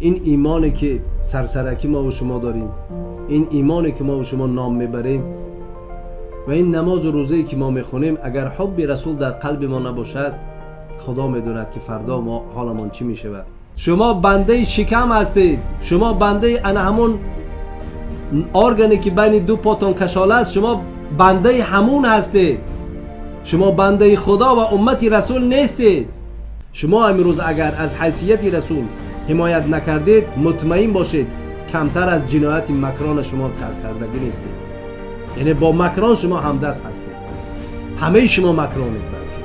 Ин имоне ки сарсаракӣ мо ва шумо дорем, ин имоне ки мо ва шумо ном мебарем ва ин намозу рӯзае ки мо мехонем, агар ҳубби расул дар қалби мо набошад, худо медонад ки фардо мо ҳоламон чӣ мешавад. Шумо бандаи шикам ҳастед, шумо бандаи ана ҳамон органе ки байни ду потон кашола аст, шумо бандаи ҳамун ҳастед. Шумо бандаи худо ва уммати расул нестед. Шумо имрӯз агар аз ҳайсияти расул ҳимоят накардед, мутмаин бошед, камтар аз ҷинояти макрона шумо кардагӣ нестед. Яъне бо макрон шумо ҳамдаст ҳастед. Ҳамаи шумо макронед. Балки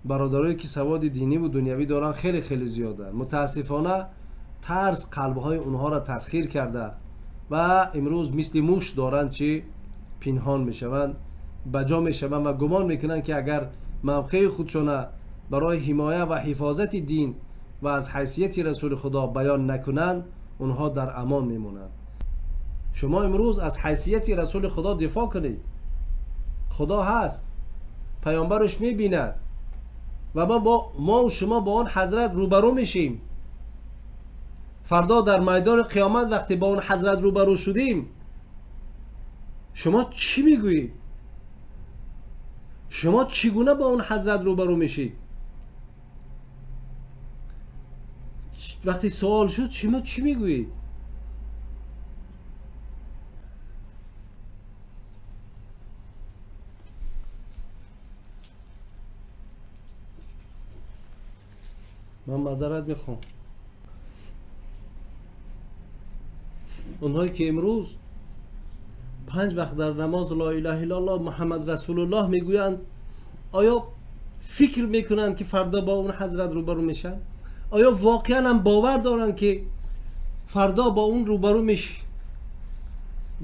бародарое ки саводи диниву дунявӣ доранд, хеле хеле зиёданд. Мутаассифона, тарс қалбҳои онҳоро тасхир карда ва имрӯз мисли муш доранд, чӣ пинҳон мешаванд, ба ҷо мешаванд ва гумон мекунанд, ки агар мавқеи худшона барои ҳимоя ва ҳифозати дин ва аз ҳайсияти расули худо баён накунанд, онҳо дар амон мемонанд. Шумо имрӯз аз ҳайсияти расули худо дифоъ кунед. Худо ҳаст, паёмбараш мебинад ва мо шумо бо он ҳазрат рӯбарӯ мешем. Фардо дар майдони қиёмат вақте бо он ҳазрат рӯбарӯ шудем, шумо чӣ мегӯед? Шумо чӣ гуна бо он ҳазрат рӯбарӯ мешед? Вақте суол шуд, шумо чӣ мегӯед? Ман маъзарат мехоҳам. Онҳое ки имрӯз 5 вақт дар намоз ло илаҳа иллаллоҳ муҳаммад расулуллоҳ мегӯянд, оё фикр мекунанд, ки фардо бо он ҳазрат рӯбарӯ мешаванд? Оё воқеан ҳам бовар доранд, ки фардо бо он рӯбарӯ мешӣ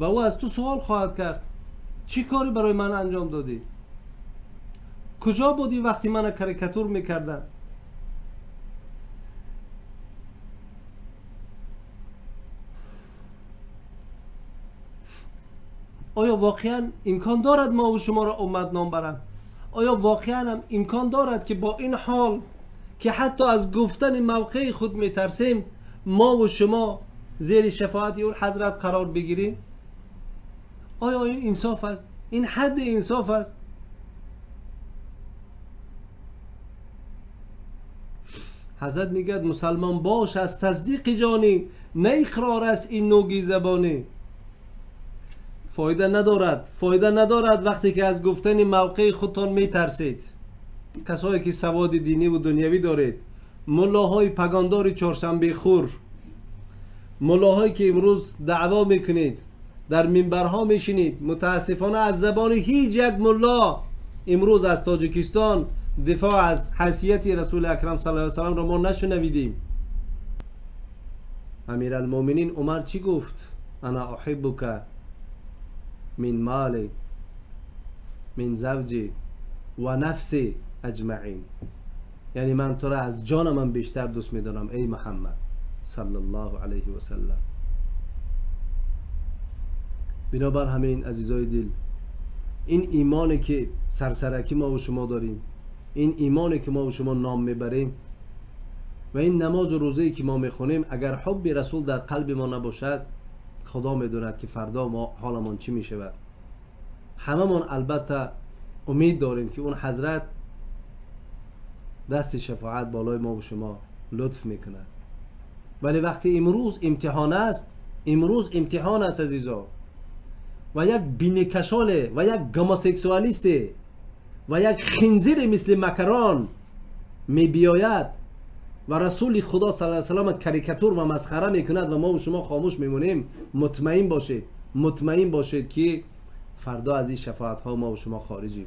ва ӯ аз ту суол хоҳад кард: чӣ коре барои ман анҷом додӣ? Куҷо будӣ вақти мана карикатур мекарданд? Оё воқеан имкон дорад мо ва шуморо уммат ном баранд? Оё воқеан ҳам имкон дорад, ки бо ин ҳол ки ҳатто аз гуфтани мавқеи худ метарсем, мо ва шумо зери шафоати он ҳазрат қарор бигирем? Оё ин инсоф аст? Ин ҳадди инсоф аст? Ҳазрат мегӯяд: мусалмон бош аз тасдиқи ҷонӣ, на иқрор аст ин нӯги забонӣ. Фоида надорад, фоида надорад вақте ки аз гуфтани мавқеи худтон метарсед. Касое ки саводи диниву дунявӣ доред, муллоҳои пагондори чоршанбехӯр, муллоҳое ки имрӯз даъво мекунед, дар минбарҳо мешинед, мутаассифона, аз забони ҳеҷ як мулло имрӯз аз Тоҷикистон дифоъ аз ҳайсияти расули акрам саллаллоҳу алайҳи васалламро мо нашунавидем. Амиралмуъминин Умар чӣ гуфт? Ана уҳиббука мин моли, мин завҷи ва нафси аҷмаин, яъне ман туро аз ҷонамам бештар дӯст медорам, эй Муҳаммад саллаллоҳу алайҳи васаллам. Бинобар ҳамин, азизои дил, ин имоне ки сарсаракӣ мо ва шумо дорем, ин имоне ки мо ва шумо ном мебарем ва ин намозу рӯзае ки мо мехонем, агар ҳубби расул дар қалби мо набошад, худо медонад, ки фардо мо ҳоламон чӣ мешавад. Ҳамамон албатта умед дорем, ки он ҳазрат дасти шафоат болои мо ва шумо лутф мекунад, вале вақте имрӯз имтиҳон аст, имрӯз имтиҳон аст, азизо, ва як бинекашоле ва як гомосексуалисте ва як хинзире мисли Макарон мебиёяд ва расули худо саллаллоҳу алайҳи васаллам карикатур ва масхара мекунад ва мо ва шумо хомӯш мемонем, мутмаин бошед, мутмаин бошед, ки фардо аз ин шафоатҳо мо ва шумо хориҷем.